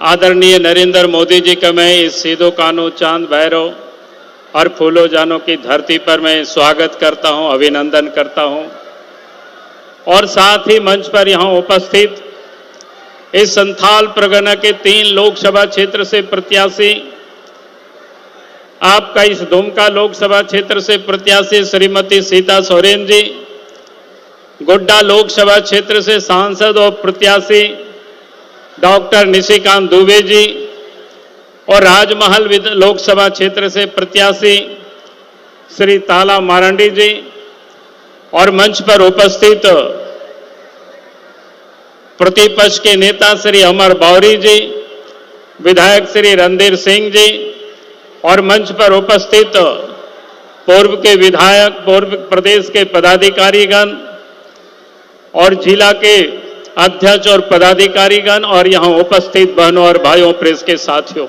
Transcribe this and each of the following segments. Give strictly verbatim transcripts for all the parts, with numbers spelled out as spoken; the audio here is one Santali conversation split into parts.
आदरणीय नरेंद्र मोदी जी का मैं इस सिदो कान्हू, चांद भैरव और फूलो जानों की धरती पर मैं स्वागत करता हूं, अभिनंदन करता हूं। और साथ ही मंच पर यहां उपस्थित इस संथाल परगना के तीन लोकसभा क्षेत्र से प्रत्याशी, आपका इस दुमका लोकसभा क्षेत्र से प्रत्याशी श्रीमती सीता सोरेन जी, गोड्डा लोकसभा क्षेत्र से सांसद और प्रत्याशी डॉक्टर निशिकांत दुबे जी और राजमहल विध-, लोकसभा क्षेत्र से प्रत्याशी श्री ताला मारंडी जी और मंच पर उपस्थित प्रतिपक्ष के नेता श्री अमर बावरी जी, विधायक श्री रणधीर सिंह जी और मंच पर उपस्थित पूर्व के विधायक, पूर्व प्रदेश के पदाधिकारीगण और जिला के अध्यक्ष और पदाधिकारीगण और यहां उपस्थित बहनों और भाइयों, प्रेस के साथियों,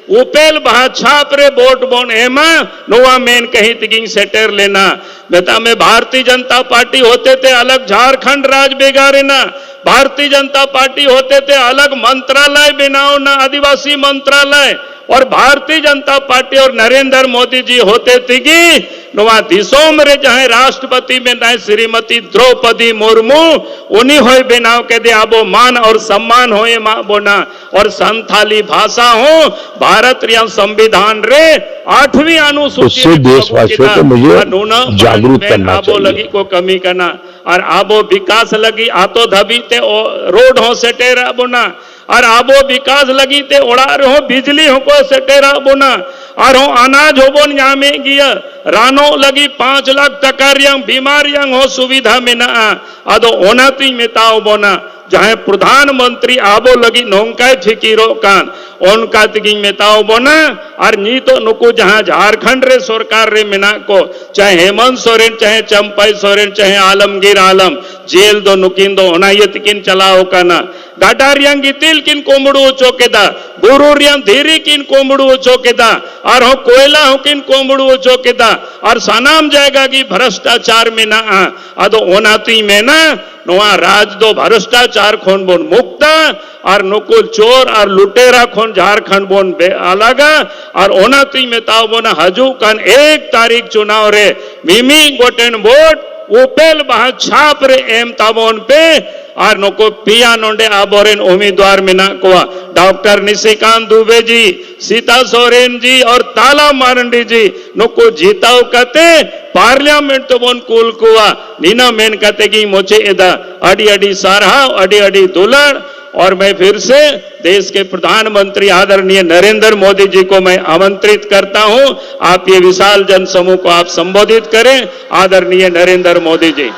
ᱩᱯᱮᱞ ᱵᱟᱦᱟ ᱪᱷᱟᱯ ᱨᱮ ᱵᱷᱳᱴ ᱵᱚᱱ ᱮᱢᱟ, ᱱᱚᱣᱟ ᱢᱮᱱ ᱠᱟᱹᱦᱤ ᱛᱮᱜᱤᱧ ᱥᱮᱴᱮᱨ ᱞᱮᱱᱟ᱾ ᱢᱮᱛᱟᱜ ᱢᱮ, ᱵᱷᱟᱨᱛᱤᱭᱚ ᱡᱚᱱᱚᱛᱟ ᱯᱟᱨᱴᱤ ᱦᱚᱛᱮ ᱛᱮ ᱟᱞᱟᱜᱽ ᱡᱷᱟᱨᱠᱷᱚᱸᱰ ᱨᱟᱡᱽ ᱵᱷᱮᱜᱟᱨ ᱮᱱᱟ, ᱵᱷᱟᱨᱛᱤᱭᱚ ᱡᱚᱱᱚᱛᱟ ᱯᱟᱨᱴᱤ ᱦᱚᱛᱮ ᱛᱮ ᱟᱞᱟᱜᱽ ᱢᱚᱱᱛᱨᱟᱞᱚᱭ ᱵᱮᱱᱟᱣ ᱮᱱᱟ, ᱟᱹᱫᱤᱵᱟᱹᱥᱤ ᱢᱚᱱᱛᱨᱟᱞᱚᱭ, ᱚᱨ ᱵᱷᱟᱨᱛᱤᱭᱚ ᱡᱚᱱᱚᱛᱟ ᱯᱟᱨᱴᱤ ᱚᱨ ᱱᱚᱨᱮᱱᱫᱨᱚ ᱢᱳᱫᱤ ᱡᱤ ᱦᱚᱛᱮ ᱛᱮᱜᱮ ᱱᱚᱣᱟ ᱫᱤᱥᱚᱢ ᱨᱮ ᱡᱟᱦᱟᱸᱭ ᱨᱟᱥᱴᱨᱚᱯᱚᱛᱤ ᱢᱮᱱᱟᱭ ᱥᱨᱤᱢᱚᱛᱤ ᱫᱨᱚᱯᱚᱫᱤ ᱢᱩᱨᱢᱩ, ᱩᱱᱤ ᱦᱚᱸᱭ ᱵᱮᱱᱟᱣ ᱠᱮᱫᱮ, ᱟᱵᱚ ᱢᱟᱱ ᱚᱨ ᱥᱚᱢᱢᱟᱱ ᱦᱚᱸᱭ ᱮᱢᱟᱜ ᱵᱚᱱᱟ᱾ ᱚᱨ ᱥᱟᱱᱛᱷᱟᱞᱤ ᱵᱷᱟᱥᱟ ᱦᱚᱸ ᱵᱷᱟᱨᱚᱛ ᱨᱮᱭᱟᱜ ᱥᱚᱝᱵᱤᱫᱷᱟᱱ ᱨᱮ ᱟᱴᱷᱣᱤᱸ ᱚᱱᱩᱥᱩᱪᱤ ᱩᱥᱥᱮ ᱨᱮ ᱫᱚᱦᱚ ᱫᱮᱥᱣᱟᱥᱤᱭᱚ ᱠᱮᱫᱟ᱾ ᱠᱚ ᱢᱩᱡᱷᱮ ᱟᱨ ᱱᱩᱱᱟᱹᱜ ᱢᱟᱱ ᱡᱟᱜᱽᱨᱩᱛ ᱢᱮᱱ ᱠᱟᱨᱱᱟ ᱟᱵᱚ ᱪᱟᱦᱤᱭᱮ᱾ ᱞᱟᱹᱜᱤᱫ ᱠᱚ ᱠᱟᱹᱢᱤ ᱠᱟᱱᱟ᱾ ᱟᱨ ᱟᱵᱚ ᱵᱤᱠᱟᱥ ᱞᱟᱹᱜᱤᱫ ᱟᱛᱳ ᱫᱷᱟᱹᱵᱤᱡ ᱛᱮ ᱚ-, ᱨᱳᱰ ᱦᱚᱸ ᱥᱮᱴᱮᱨᱟᱜ ᱵᱚᱱᱟ᱾ ᱟᱨ ᱟᱵᱚ ᱵᱤᱠᱟᱥ ᱞᱟᱹᱜᱤᱫ ᱛᱮ ᱚᱲᱟᱜ ᱨᱮᱦᱚᱸ ᱵᱤᱡᱽᱞᱤ ᱦᱚᱸᱠᱚ ᱥᱮᱴᱮᱨᱟᱜ ᱵᱚᱱᱟ᱾ ᱟᱨᱦᱚᱸ ᱟᱱᱟᱡᱽ ᱦᱚᱸᱵᱚᱱ ᱧᱟᱢᱮᱫ ᱜᱮᱭᱟ᱾ ᱨᱟᱱᱚᱜ ᱞᱟᱹᱜᱤᱫ ᱯᱟᱸᱪ ᱞᱟᱠᱷ ᱴᱟᱠᱟ ᱨᱮᱭᱟᱝ ᱵᱤᱢᱟ ᱨᱮᱭᱟᱝ ᱦᱚᱸ ᱥᱩᱵᱤᱫᱷᱟ ᱢᱮᱱᱟᱜᱼᱟ᱾ ᱟᱫᱚ ᱚᱱᱟᱛᱤᱧ ᱢᱮᱛᱟᱣ ᱵᱚᱱᱟ, ᱡᱟᱦᱟᱸᱭ ᱯᱨᱚᱫᱷᱟᱱ ᱢᱚᱱᱛᱨᱤ ᱟᱵᱚ ᱞᱟᱹᱜᱤᱫ ᱱᱚᱝᱠᱟᱭ ᱯᱷᱤᱠᱤᱨᱚᱜ ᱠᱟᱱ, ᱚᱱᱠᱟ ᱛᱮᱜᱤᱧ ᱢᱮᱛᱟᱣ ᱵᱚᱱᱟ᱾ ᱟᱨ ᱱᱤᱛᱚᱜ ᱱᱩᱠᱩ ᱡᱟᱦᱟᱸ ᱡᱷᱟᱨᱠᱷᱚᱸᱰ ᱨᱮ ᱥᱚᱨᱠᱟᱨ ᱨᱮ ᱢᱮᱱᱟᱜ ᱠᱚ, ᱪᱟᱦᱮ ᱦᱮᱢᱚᱱᱛ ᱥᱚᱨᱮᱱ, ᱪᱟᱦᱮ ᱪᱟᱢᱯᱟᱭ ᱥᱚᱨᱮᱱ, ᱪᱟᱦᱮ ᱟᱞᱚᱢᱜᱤᱨ ᱟᱞᱚᱢ, ᱡᱮᱞ ᱫᱚ ᱱᱩᱠᱤᱱ ᱫᱚ ᱚᱱᱟ ᱤᱭᱟᱹ ᱛᱮᱠᱤᱱ ᱪᱟᱞᱟᱣ ᱠᱟᱱᱟ᱾ ᱜᱟᱰᱟ ᱨᱮᱭᱟᱝ ᱜᱤᱛᱤᱞ ᱠᱤᱱ ᱠᱩᱢᱵᱽᱲᱩ ᱦᱚᱪᱚ ᱠᱮᱫᱟ᱾ ᱵᱩᱨᱩ ᱨᱮᱭᱟᱜ ᱫᱷᱤᱨᱤ ᱠᱤᱱ ᱠᱩᱢᱵᱽᱲᱩ ᱦᱚᱪᱚ ᱠᱮᱫᱟ, ᱟᱨᱦᱚᱸ ᱠᱚᱭᱞᱟ ᱦᱚᱸᱠᱤᱱ ᱠᱩᱢᱵᱽᱲᱩ ᱦᱚᱪᱚ ᱠᱮᱫᱟ, ᱟᱨ ᱥᱟᱱᱟᱢ ᱡᱟᱭᱜᱟ ᱜᱮ ᱵᱷᱨᱚᱥᱴᱟᱪᱟᱨ ᱢᱮᱱᱟᱜᱼᱟ᱾ ᱟᱫᱚ ᱚᱱᱟᱛᱤᱧ ᱢᱮᱱᱟ, ᱱᱚᱣᱟ ᱨᱟᱡᱽ ᱫᱚ ᱵᱷᱨᱚᱥᱴᱟᱪᱟᱨ ᱠᱷᱚᱱ ᱵᱚᱱ ᱢᱩᱠᱛᱟ, ᱟᱨ ᱱᱩᱠᱩ ᱪᱳᱨ ᱟᱨ ᱞᱩᱴᱮᱨᱟ ᱠᱷᱚᱱ ᱡᱷᱟᱨᱠᱷᱚᱸᱰ ᱵᱚᱱ ᱵᱮ-, ᱟᱞᱟᱜᱟ᱾ ᱟᱨ ᱚᱱᱟᱛᱤᱧ ᱢᱮᱛᱟ ᱵᱚᱱᱟ, ᱦᱤᱡᱩᱜ ᱠᱟᱱ ᱮᱠ ᱛᱟᱹᱨᱤᱠᱷ ᱪᱩᱱᱟᱣ ᱨᱮ ᱢᱤᱢᱤᱫ ᱜᱚᱴᱮᱱ ᱵᱷᱳᱴ ᱩᱯᱮᱞ ᱵᱟᱦᱟ ᱪᱷᱟᱯ ᱨᱮ ᱮᱢ ᱛᱟᱵᱚᱱ ᱯᱮ᱾ ᱟᱨ ᱱᱩᱠᱩ ᱯᱮᱭᱟ ᱱᱚᱰᱮ ᱟᱵᱚᱨᱮᱱ ᱩᱢᱤᱫᱣᱟᱨ ᱢᱮᱱᱟᱜ ᱠᱚᱣᱟ, ᱰᱟᱠᱴᱚᱨ ᱱᱤᱥᱤᱠᱟᱱᱛ ᱫᱩᱵᱮ ᱡᱤ, ᱥᱤᱛᱟ ᱥᱚᱨᱮᱱ ᱡᱤ ᱟᱨ ᱛᱟᱞᱟ ᱢᱟᱨᱱᱰᱤ ᱡᱤ, ᱱᱩᱠᱩ ᱡᱤᱛᱟᱣ ᱠᱟᱛᱮ ᱯᱟᱨᱞᱤᱭᱟᱢᱮᱱᱴ ᱛᱮᱵᱚᱱ ᱠᱩᱞ ᱠᱚᱣᱟ᱾ ᱱᱤᱱᱟᱹ ᱢᱮᱱ ᱠᱟᱛᱮ ᱜᱤᱧ ᱢᱩᱪᱟᱹᱫ ᱮᱫᱟ᱾ ᱟᱹᱰᱤ ᱟᱹᱰᱤ ᱥᱟᱨᱦᱟᱣ, ᱟᱹᱰᱤ ᱟᱹᱰᱤ ᱫᱩᱞᱟᱹᱲ᱾ और मैं फिर से देश के प्रधानमंत्री आदरणीय नरेंद्र मोदी जी को मैं आमंत्रित करता हूं, आप ये विशाल जनसमूह को आप संबोधित करें। आदरणीय नरेंद्र मोदी जी।